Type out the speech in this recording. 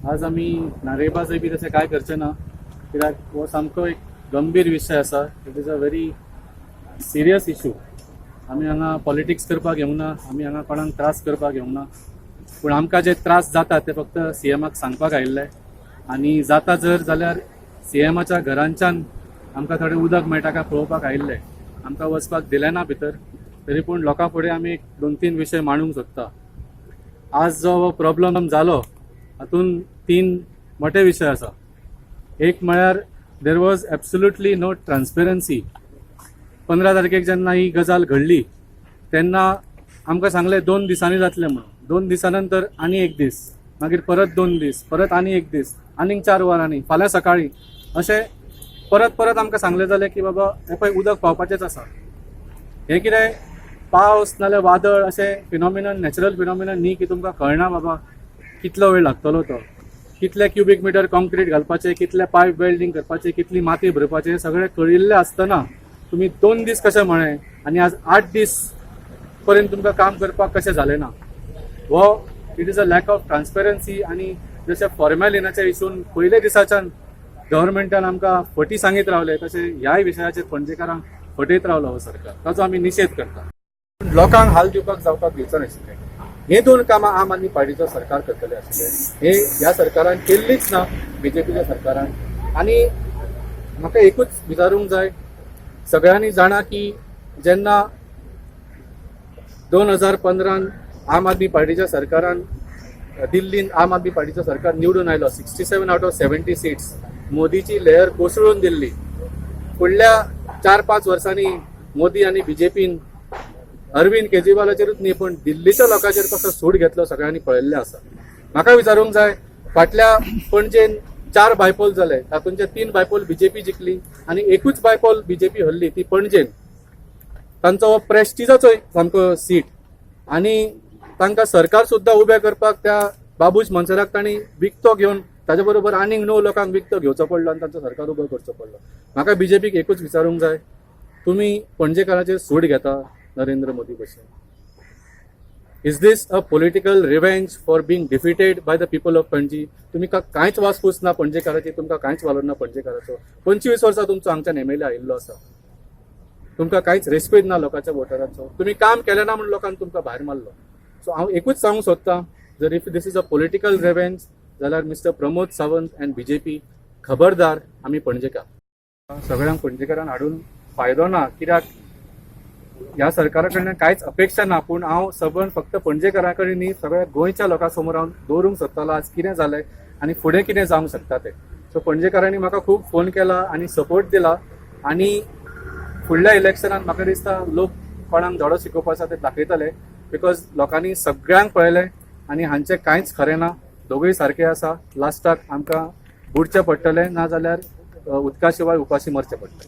आज आमी नारेबाजय बी तशें कांय करचे ना, कित्याक हो सामको एक गंभीर विशय आसा. It is a very serious issue. आमी हांगा पॉलिटिक्स करपाक येवंक ना, आमी हांगा कोणाक त्रास करपाक येवंक ना, पूण आमकां जे त्रास जाता ते फक्त सीएमाक सांगपाक आयिल्ले. आनी जाता जर जाल्यार सीएमाच्या घरांच्यान आमकां थोडें उदक मेळटा काय पळोवपाक आयिल्ले. आमकां वचपाक दिलें ना भितर. तरी पूण लोकां फुडें आमी एक दोन तीन विशय मांडूंक सोदता. आज जो प्रॉब्लम जालो हातूंत तीन मोठे विशय आसा. एक म्हळ्यार, there was absolutely no transparency. 15 तारखेक जेन्ना ही गजाल घडली तेन्ना आमकां सांगलें 2 दिसांनी जातलें म्हणून. 2 दिसां नंतर आनी एक दीस, मागीर परत 2 दीस, परत आनी एक दीस, आनीक 4 वरांनी, फाल्यां सकाळीं, अशें परत परत आमकां सांगलें जालें की बाबा, हें पळय, उदक पावपाचेंच आसा. हें कितें पावस नाल्यार वादळ अशें फिनॉमिनन, नॅचरल फिनॉमिनन न्ही की तुमकां कळना बाबा कितलो वेळ लागतलो तो, कितले क्युबीक मिटर कॉन्क्रीट घालपाचे, कितले पायप वेल्डिंग करपाचे, कितली माती भरपाचे. सगळें कळिल्लें आसतना तुमी 2 दीस कशें म्हळें आनी आज 8 दीस पर्यंत तुमकां काम करपाक कशें जालें ना? हो it is a lack of transparency. आनी जशें फॉर्मेलिनाच्या इशून पयले दिसाच्यान गव्हर्मेंटान आमकां फटी सांगीत रावले, तशें ह्याय विशयाचेर पणजेकारांक फटयत रावलो हो सरकार. ताचो आमी निशेध करता. पूण लोकांक हाल दिवपाक जावपाक दिवचो नाशिल्लें. हे दोन कामां आम आदमी पार्टीचो सरकार करतले आशिल्ले, हे ह्या सरकारान केल्लीच ना, बीजेपीच्या सरकारान. आनी म्हाका एकूच विचारूंक जाय, सगळ्यांनी जाणा की जेन्ना 2015न आम आदमी पार्टीच्या सरकारान दिल्लीन आम आदमी पार्टीचो सरकार निवडून आयलो, 67 out of 70 seats, मोदीची लेअर कोसळून दिल्ली. फुडल्या 4-5 वर्सांनी मोदी आनी बीजेपीन अरविंद केजरीवालाचेरूच न्ही, पण दिल्लीच्या लोकांचेर कसो सूड घेतलो सगळ्यांनी पळयल्लें आसा. म्हाका विचारूंक जाय, फाटल्या पणजेन चार बायपोल जाले, तातूंतले तीन बायपोल बीजेपी जिखली आनी एकूच बायपोल बीजेपी हरली, ती पणजेन. तांचो हो प्रेस्टिजाचो सामको सीट आनी तांकां सरकार सुद्दां उबें करपाक त्या बाबूश मोन्सेराताक तांणी विकतो घेवन, ताजे बरोबर आनीक णव लोकांक विकतो घेवचो पडलो आनी तांचो सरकार उबो करचो पडलो. म्हाका बीजेपीक एकूच विचारूंक जाय, तुमी पणजेकाराचेर सूड घेता नरेंद्र मोदी भशेन? Is this a political revenge for being defeated by the people of Panaji? तुमी कांयच वासपूस ना पणजेकाराची, तुमकां कांयच वालोर ना पणजेकाराचो. 25 वर्सां तुमचो हांगच्यान एमएलए आयिल्लो आसा, तुमकां कांयच रेस्पेद ना लोकांच्या वोटरांचो. तुमी काम केलें ना म्हणून लोकांनी तुमकां भायर मारलो. सो हांव एकूच सांगूंक सोदतां, जर if this is a political revenge जाल्यार mister Pramod Sawant and BJP, खबरदार, आमी पणजेकार. सगळ्यांक पणजेकारांक हाडून फायदो ना, कित्याक ह्या सरकारा कडल्यान कांयच अपेक्षा ना. पूण हांव सबंद फक्त पणजेकारां कडेन न्ही, सगळ्या गोंयच्या लोकां समोर हांव दवरूंक सोदतालो आज कितें जालें आनी फुडें कितें जावंक शकता तें. सो पणजेकारांनी म्हाका खूब फोन केला आनी सपोर्ट दिला आनी फुडल्या इलेक्शनान म्हाका दिसता लोक कोणाक धडो शिकोवपा आसा ते दाखयतले, because लोकांनी सगळ्यांक पळयलें आनी हांचें कांयच खरें ना. दोगूय सारके आसा. लास्टाक आमकां बुडचें पडटलें, ना जाल्यार उदका शिवाय उपाशी मरचें पडटलें.